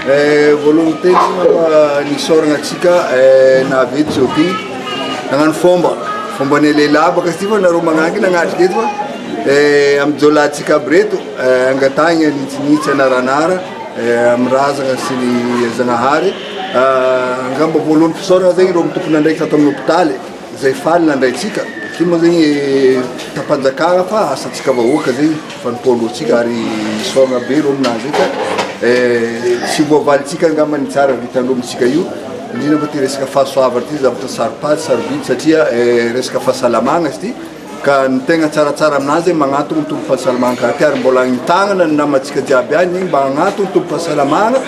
Voalohany teny nisaoragna antsika nahavy eto zao ty nagnano fomba, fombanay lehilahy baka izy ty fa nareo magnangy nagnatrika eto fa amin'ny jiolahintsika aby reto angatahigna anitsinitsy anaranara amin'ny razagna sy ny Zagnahary angamba voalohany fisaoragna zegny ireo tompon'andraikitra ato amin'ny hopitaly Zay faly nandray tsika, ty moa zegny tampanjakana fa asantsika vahoaka zegny fanompoantsika ary isaorana be reo aminazy io fa tsy voavalintsika angamba ny tsara vitandreo amintsika io, indrindra fa ty resaka fahasoavana ty zavatra saropady sarobidy satria resaka fahasalamagna izy ty. Ka ny tegna tsaratsara aminazy zegny magnantogno ny tobim-pahasalamagna karaha ty ary mbola ahitagna ny namantsika jiaby agny igny mba hagnantogno tobim-pahasalamagna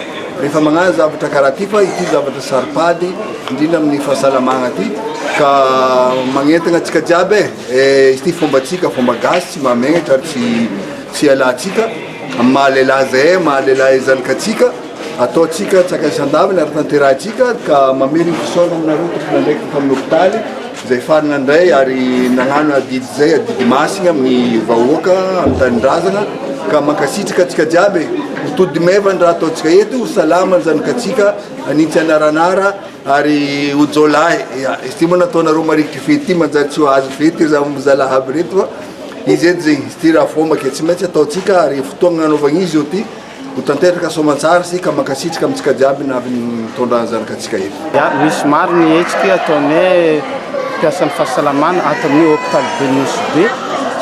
rehefa magnano zavatra karaha ty fa ity zavatra saropady indrindra amin'ny fahasalamagna ty ka magnentagna antsika jiaby e, izy ty fombantsika fomba gasy tsy mahamegnatra ary tsy tsy ialantsika amin'ny maha lehilahy zahay maha lehilahy zanakatsika. Ataontsika tsaka isan-davany ary tanterahintsika ka mameno ny fisaorana aminareo tompon'andraikitra tamin'ny hopitaly izay faly nandray ary nagnano adidy izay adidy masina amin'ny vahoaka amin'ny tanindrazana ka mankasitraka antsika jiaby e. Ho tody meva ny raha ataontsika eto, ho salama ny zanakatsika hanintsy anaranara ary ho jolahy. Ya, izy ity moa nataonareo marikitry fety ity manjary tsy ho azo fety za zalahy aby reto fa izy eto zegny, izy ity raha fomba ke tsy maintsy ataontsika ary fotoagna nanaovagna izy io ty. Ho tanteraka soamantsara isika, mankasitraka amintsika jiaby navy nitondra ny zanakatsika eto. Ya, misy maro ny hetsiky ataonay mpiasan'ny fahasalamana ato amin'ny hopitaly be Nosy Be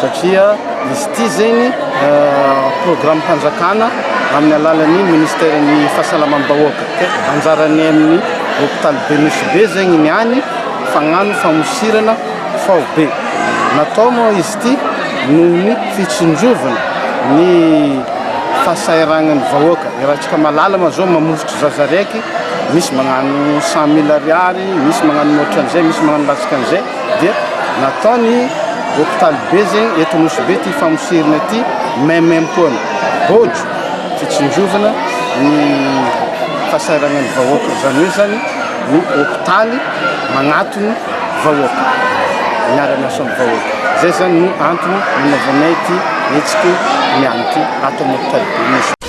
satria izy ity zegny programme-panjakana amin'ny alalan'ny ministeran'ny fahasalamam-bahoaka. Anjaranay amin'ny hopitaly be Nosy Be zegny ny any fagnano famosirana faobe. Natao moa izy ity noho ny fitsinjovana ny fahasahiranan'ny vahoaka. Iarahantsika mahalala ma zao mamofotry zaza raiky, misy magnano 100 mille ariary, misy magnano mihoatra an'izay, misy magnano latsaka an'izay, dia nataony hopitaly be zegny eto Nosy Be ty famosirana ty maimaimpoana, bôjo fitsinjovana ny fahasahiranan'ny vahoaka, zany hoe zany ny hopitaly magnatony vahoaka, miara-miasa amin'ny vahoaka. Zay zany no antony nanaovanay ity hetsiky niany ity ato amin'ny hopitaly be Nosy.